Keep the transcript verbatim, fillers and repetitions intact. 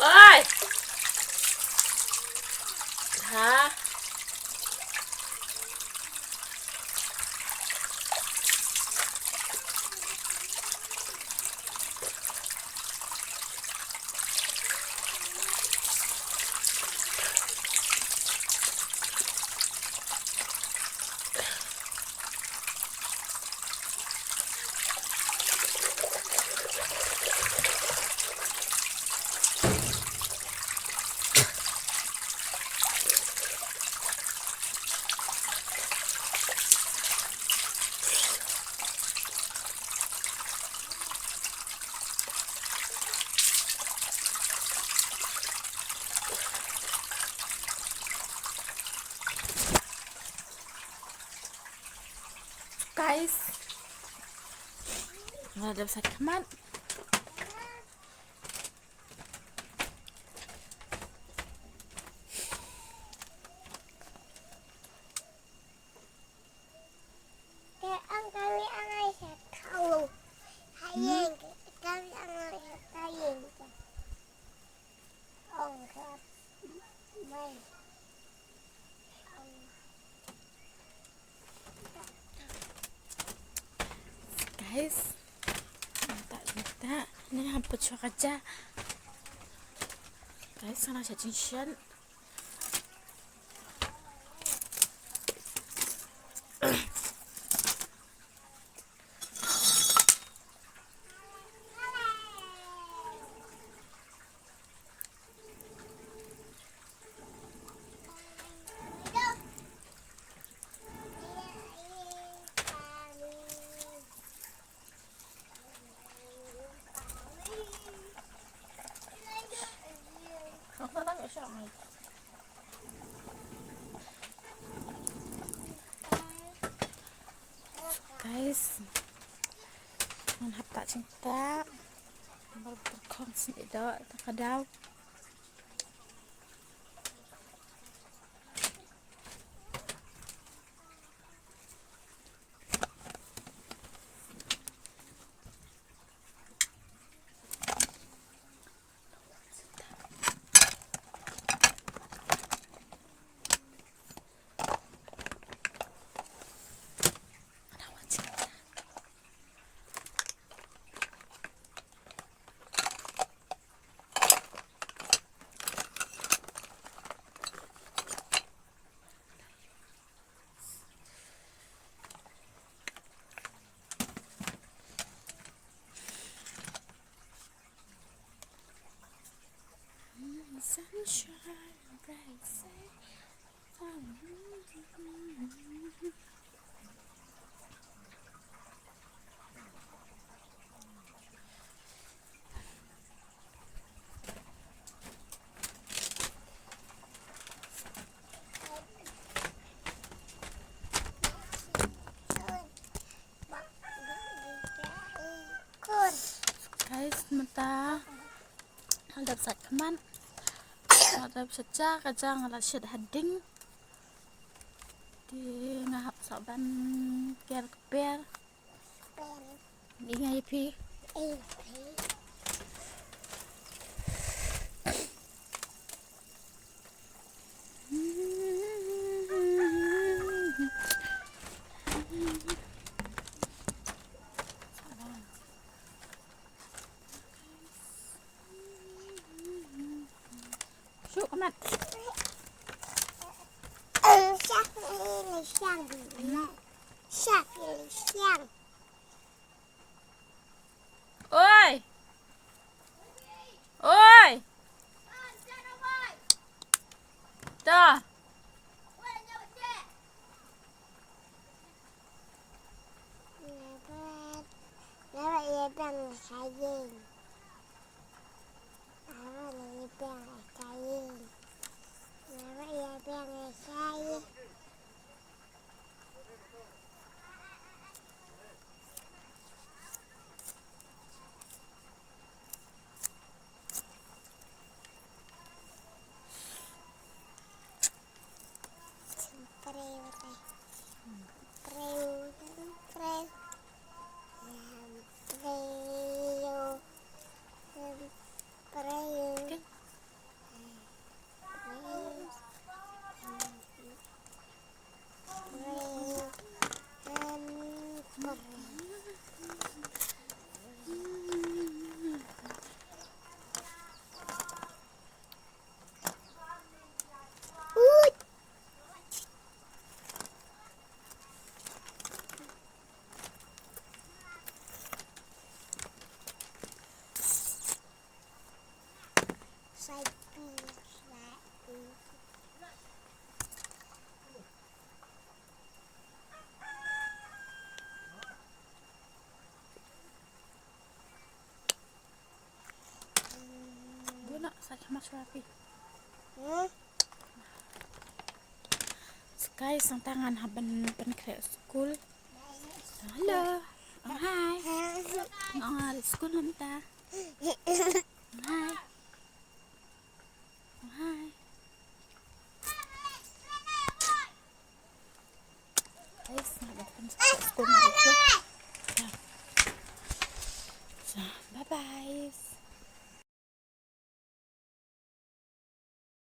Oi. Ha. Guys, nga la dep sait khmat. Guys, mynta, mynta ngan hap pat shuwa ka ja. Guys, nga nang shah jingshet. Guys, ngan hap tah jingtah. Bar bar khong sni da ka daw. Sunshine, bright sunshine. Guys, mynta nga la dep sait khmat. Nga la dep sait ja, ka ja nga la shet ha ding. Te nga hap sa ban ker kper. Ïa phi. Shah pili shang. Shah pili shang. Oi! Oi! Ta! Naba, naba ïa bang saying. Naba ïa bang saying. Naba ïa bang saying. Buna sa kama surapi. Hmm? Sky sang tangan ha ban ban kre school. Hello. Oh, hi. Ngal school namta. Hi. Hi. Guys, nggak ada teman sekolah, sekolah mereka. Ya. So, bye bye.